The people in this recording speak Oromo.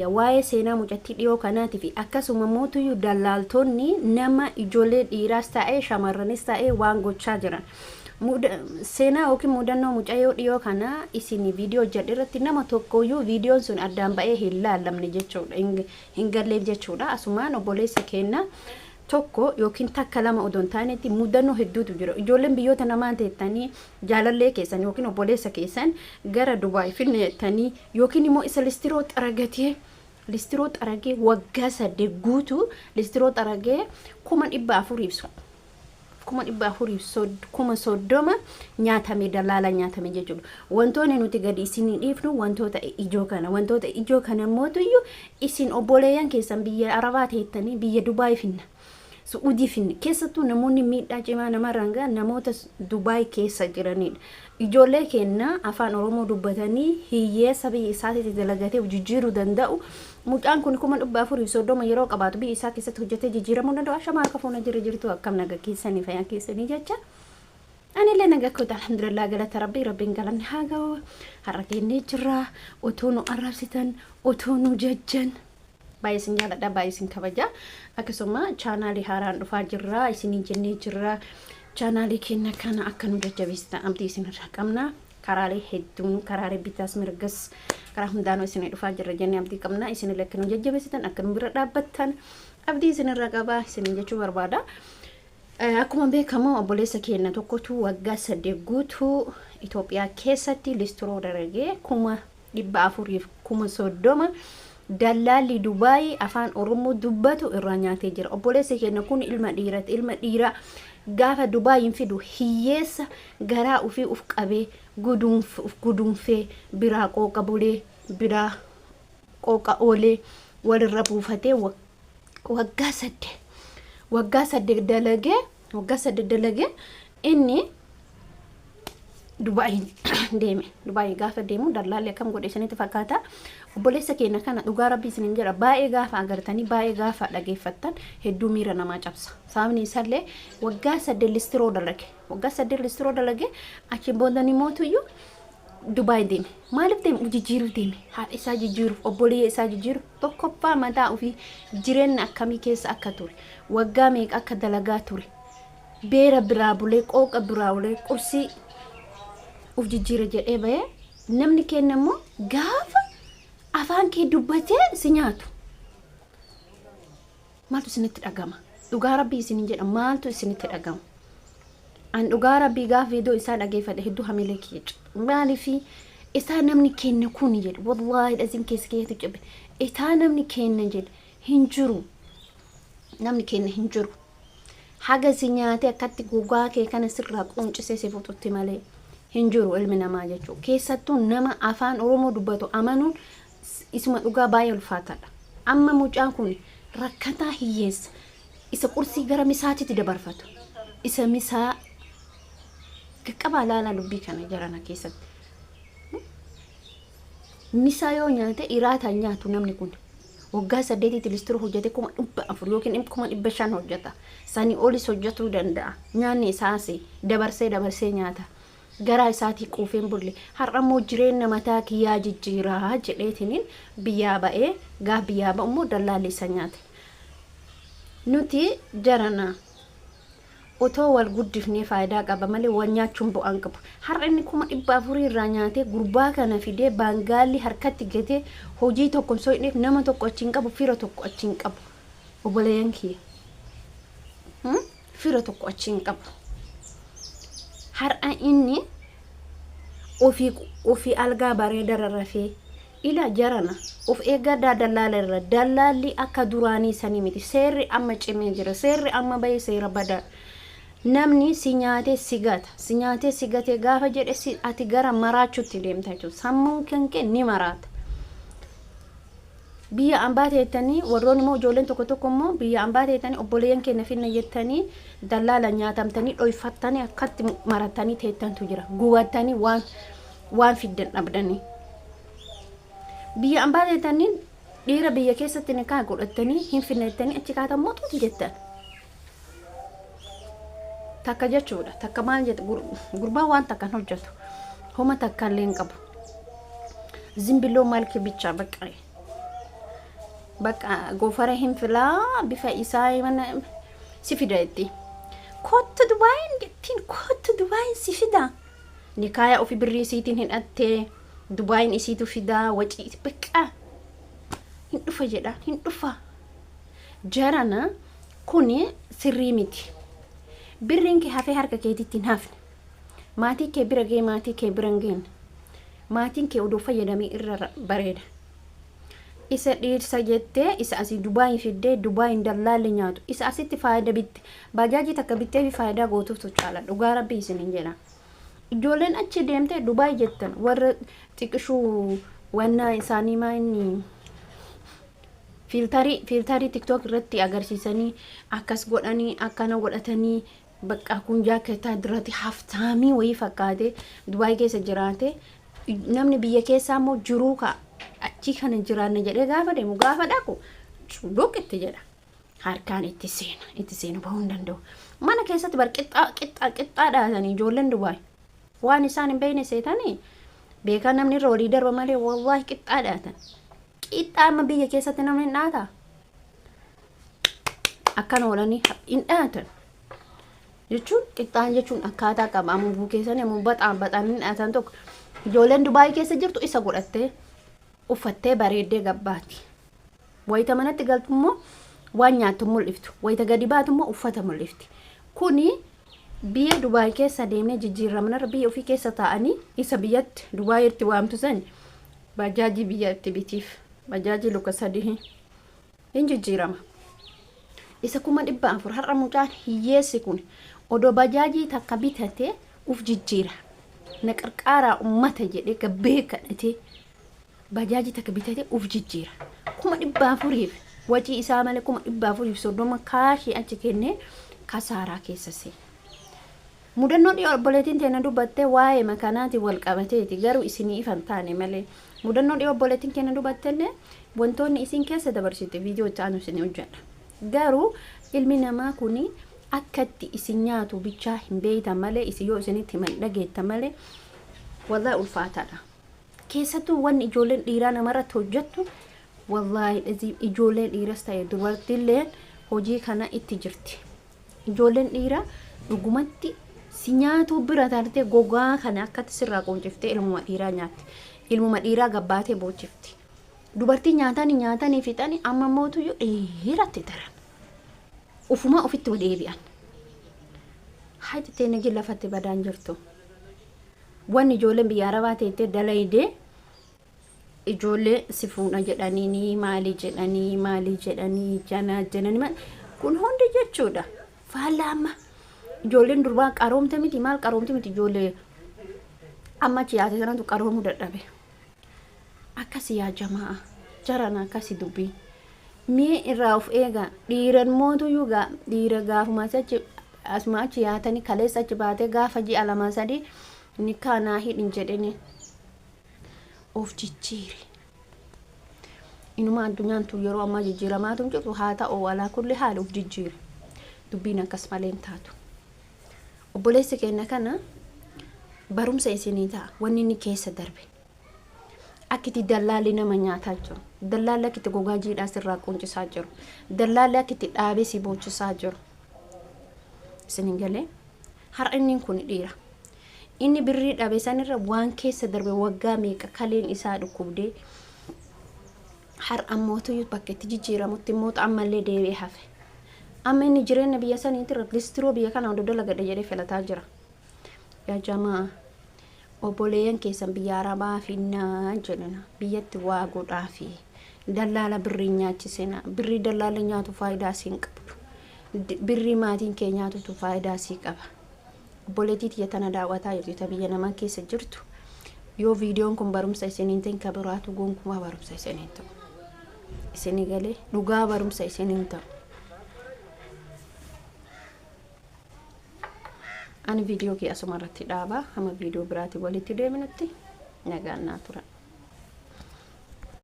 Waa'ee seenaa mucattii dhiyoo kanaatii fi akkasuma mootuyyuu dallaaltonni nama ijoollee dhiiraas ta'ee shamarranis ta'ee waan gochaa jiran. Seenaa yookiin mudannoo mucayyoo dhiyoo kanaa isin viidiyoo hojjedhe irratti nama tokkoyyuu viidiyoon sun addaan ba'ee hin laallamne jechuudha. Hin galleef jechuudha. Asumaan obboleessa keenya tokko yookiin takka lama odoo hin taanetti mudannoo hedduutu jira. Ijoolleen biyyoota namaa teettanii jaalallee keessan yookiin obboleessa keessan gara Dubaay finne jettanii yookiin immoo isa listiroo xaragatee listiroo xaragee waggaa 8 guutuu listiroo xaragee 400,000 430,000 nyaatamee dalaala nyaatame jechuudha. Wantoonni nuti gadi isinii dhiifnu wantoota ijoo kana. Wantoota ijoo kana mootuyyuu isin obboleeyyan keessan biyya Arabaa teettanii biyya Dubaay finna. Su'uudii finna. Keessattuu namoonni miidhaa cimaa namarraan gahan namoota Dubaay keessa jiranidha. Ijoollee keenya afaan Oromoo dubbatanii hiyyeessa biyya isaatiitti dalagatee jijjiiruu danda'u. Mucaan kun 430,000 yeroo qabaatu biyya isaa keessatti hojjetee jijjiiramuu danda'u. Ashamaa harka fuuna jira jirtu akkam naga keessanii fayyaa keessanii jecha. Anillee naga koota alhamdulillah galata rabbii rabbiin galanni haa ga'u. Har'a kennee jirra. Otoo nu arrabsitan otoo nu jajjan. Baay'ee isin jaaladha baay'ee isin kabaja. Akkasuma chaanaalii haaraan dhufaa jirra isiniin jennee jirra. Chaanaalii keenya kana akka nu jajjabeessitan abdii isinirraa qabna. Karaalee hedduun karaalee bitaas mirgas karaa hundaanuu isinii dhufaa jirra jennee abdii qabna. Isinillee akka nu jajjabeessitan akka nu bira dhaabbattan abdii isinirraa qaba isiniin jechuu barbaada. Akkuma beekamu obboleessa keenya tokkotu waggaa 8 guutuu Itoophiyaa keessatti listiroo dalagee 430,000 dallaalli Dubaayii afaan Oromoo dubbatu irraa nyaatee jira. Obboleessi keenya kun ilma dhiirati. Ilma dhiiraa gaafa Dubaayiin fidu hiyyeessa garaa ufii uf qabee uf guduunfee biraa qooqa bulee biraa qooqa oolee walirra buufatee waggaa 8 waggaa 8 dalagee waggaa 8 dalagee inni Dubaay deeme. Dubaay gaafa deemu dallaalli akkam godhe isinitti fakkaata. Obboleessa keenya kana dhugaa rabbii isinin jedha baay'ee gaafa agartanii baay'ee gaafa dhageeffattan hedduu miira namaa cabsa. Sababni isaallee waggaa 8 listiroo dalage. Waggaa 8 listiroo dalage achiin booda ni mootuyyuu Dubaay deeme. Maaliif deeme? Uf jijjiiruuf deeme. Haadha isaa jijjiiruuf, obboleeyya isaa jijjiiruuf, tokkoffaa mataa ofii jireenya akkamii keessa akka ture, waggaa meeqa akka dalagaa ture, beera biraa bulee, qooqa biraa bulee, qursii uf jijjiira jedhee bahee namni keenya immoo gaafa afaan kee dubbatee si nyaatu. Maaltu isinitti dhagama? Dhugaa rabbii isinin jedha maaltu isinitti dhagama? An dhugaa rabbii gaafa viidiyoo isaa dhageeffadhe hedduu hamilee kiyya cabe. Maaliif isaa namni kenna kun jedhe wallaahi dhasiin keessa kiyyatu cabe. Isaa namni kenna jedhe hin jiru. Namni kenna hin jiru. Haga si nyaatee akkatti gogaa kee kana sirraa quuncisee si fuxutti malee hin jiru ilmi namaa jechuudha. Keessattuu nama afaan Oromoo dubbatu amanuun isuma dhugaa baay'ee ulfaataadha. Amma mucaan kun rakkataa hiyyeessa isa qursii gara misaatitti dabarfatu isa misaa qaqqabaa laalaa dubbii kana jarana keessatti. Misaa yoo nyaate iraataan nyaatu namni kun. Waggaa 8tti listiroo hojjete 400,000 yookiin 500,000 hojjeta. Sanii olis hojjetuu danda'a. Nyaanni isaas dabarsee dabarsee nyaata. Garaa isaatii quufee hin bulle. Har'a immoo jireenya mataa kiyyaa jijjiiraa jedheetiniin biyyaa ba'ee gaaf biyyaa ba'u immoo dallaalli isa nyaate. Nuti jarana otoo wal guddifnee faayidaa qaba malee wal nyaachuun bu'aa hin qabu. Har'a inni 400,000 irraa nyaatee gurbaa kana fidee baangaalli harkatti gatee hojii tokko hin soqneef nama tokko achi hin qabu fira tokko achi hin qabu. Obboleeyyan kiyya. Fira tokko achi hin qabu. Har'a inni ofii ofii algaa bareedarra rafee ila jarana of eeggadhaa dallaala irra dallaalli akka duraanii sanii miti seerri amma cimee jira seerri amma bahee seera badaa namni si nyaatee si gata si nyaatee si gatee gaafa jedhe si ati gara maraachuutti deemta jechuudha sammuun kan kee ni maraata. Biyya ambaa teettanii warroonni immoo ijoolleen tokko tokko immoo biyya ambaa teettanii obboleeyyan keenya finna jettanii dallaala nyaatamtanii dhoyfattanii akkatti marattanii teettantu jira. Gubattanii waan waan fiddan dhabdanii. Biyya ambaa teettanii dhiira biyya keessatti nikaa godhattanii hin finna jettanii achi kaatan motuutu jettan. Takka jechuudha. Takka maal jette gurbaan waan takka hin hojjetu. Homa takka illee hin qabu. Zimbilloo malki bichaa baqqa'e. Bakka gofara hin filaa bifa isaa mana si fida itti. Kottu Dubaayin jettiin, kottu Dubaayin si fida. Nikaaya ofi birrii isiitiin hidhattee Dubaayin isiitu fidaa wacii bakka hin dhufa jedha, hin dhufa. Jarana, kuni sirrii miti. Birriin kee hafee harka keetitti hin hafne. Maatii kee bira ga'ee maatii kee bira hin geenye. Maatiin kee odoo fayyadamee irra bareeda. Isa dhiirsa jettee isa asii Dubaayin fiddee Dubaayin dallaalli nyaatu. Isa asitti faayida bitte, baajaajii takka bittee fi faayidaa gootuuftu caala. Dhugaa Rabbii isiniin jedha. Ijoolleen achi deemtee Dubaay jettan warra xiqishuu wannaa isaanii maa inni fiiltarii TikTok irratti agarsiisanii akkas godhanii akkana godhatanii, bakka kun jaaketaa duratti haftaamii wayii fakkaate Dubaay keessa jiraate. Namni biyya keessaa immoo jiruu ka achii kana jiraanna jedhee gaafa deemu, gaafa dhaqu culuq itti jedha. Harkaan itti seena, itti seenu bahuu hin danda'u. Mana keessatti bar qixxaa qixxaa qixxaa dhaatanii ijoolleen Dubaay waan isaan hin beekne seetanii beekaa namni irra walii darba malee, wallaahi qixxaa dhaatan. Qixxaa amma biyya keessatti namni hin dhaataa? Akkana oolanii hin dhaatan. Jechuun qixxaan jechuun akkaataa qaba. Amma bukeessanii amma baxaan baxaan hin dhaatan tokko. Ijoolleen Dubaay keessa jirtu isa godhattee uffattee bareeddee gabbaati. Wayita manatti galtu immoo waan nyaattu mul'iftu. Wayita gadi baatu immoo uffata mul'ifti. Kuni biyya Dubaay keessa deemnee jijjiiramnarra biyya ofii keessa taa'anii isa biyyatti Dubaayitti waamtu san bajaajii biyyatti bitiif. Bajaajii luka 3 hin jijjiirama. Isa 400,000 har'a mucaan hiyyeessi kun odoo bajaajii takka bitatee uf jijjiira. Na qarqaaraa ummata jedhee gabbee kadhatee bajaajii takka bitatee uf jijjiira. 400,000f wacii isaa malee 430,000 kaashii achi kennee kasaaraa keessa seena. Mudannoo dhiyoo obboleettiin teenya dubbatte waa'ee makanaatiin wal qabateeti, garuu isinii ifa hin taane malee. Mudannoo dhiyoo obboleettiin keenya dubbattellee wantoonni isin keessa dabarsite viidiyoo itti aanu isin hojjedha. Garuu ilmi namaa kuni akka itti isin nyaatu bichaa hin beektan malee, isin yoo isinitti himan dhageettan malee, wallahi ulfaataadha. Keessattuu wanni ijoolleen dhiiraa namarratti hojjettu, wallaahi ijoolleen dhiiras ta'e dubartiilleen hojii kana itti jirti. Ijoolleen dhiiraa dhugumatti si nyaatuu bira tartee gogaa kana akkatti sirraa qunciftee ilmuma dhiiraa nyaatti. Ilmuma dhiiraa gabbaatee boochifti. Dubartii nyaatanii nyaatanii fixanii amma mootuyyuu dhiiratti taran. Ufumaa ofitti deebi'an. Haati teenya lafatti badaan jirtu. Wanni ijoolleen biyya Arabaa teettee dalaydee ijoollee si fuuna jedhanii maali jedhanii maali jedhanii jana jedhanii kun hundi jechuudha. Faallaa amma ijoolleen durbaa qaroomte miti, maal qaroomte miti, ijoollee amma achi yaate sanatu qaroomuu dadhabe. Akkasi yaa jamaa, jarana akkasi dubbii. Mee irraa of eegaa. Dhiiran mootuyyuu gaa dhiira gaafuma achi asuma achi yaatanii kaleessa achi baatee gaafa ji'a 2 3 nikaa naa hidhin jedheni of jijjiiri. Inuma addunyaan tun yeroo ammaa jijjiiramaatu jirtu haa ta'u, alaa kulli haala of jijjiiri. Dubbiin akkas malee hin taatu. Obboleessi keenya kana barumsa isinii ta'a wanni inni keessa darbe. Akkitti dallaalli nama nyaataa jiru. Dallaalli akkitti gogaa jiidhaa sirraa quncisaa jiru. Dallaalli akkitti dhaabee si boochisaa jiru. Isin hin galee? Har'a inni kun dhiira. Inni birrii dhabe sanirra waan keessa darbe, waggaa meeqa kaleen isaa dhukkubdee, har'a mootu bakka itti jijjiiramutti immoo ammallee deebi'ee hafe. Amma inni jireenya biyya saniitirra listiroo biyya kana odoo dalagadhe jedhee filataa jira. Yaa jamaa, obboleeyyan keessan biyya Arabaa finnaa jedhana, biyyatti waa godhaa fi dallaala birrii nyaachisina. Birrii dallaala nyaatu faayidaa siin qabdu. Birrii maatiin kee nyaatutu faayidaa sii qaba. Obboleettii tiyya tana daawwataa jirtu, ta biyya namaa keessa jirtu, yoo viidiyoon kun barumsa isiniin ta'in, ka biraatu gonkumaa barumsa isiniin ta'u. Isinii galee? Dhugaa barumsa isiniin ta'u. Ani viidiyoo kee asuma irratti dhaabaa, hamma viidiyoo biraatiin walitti deebinutti nagaan naa tura.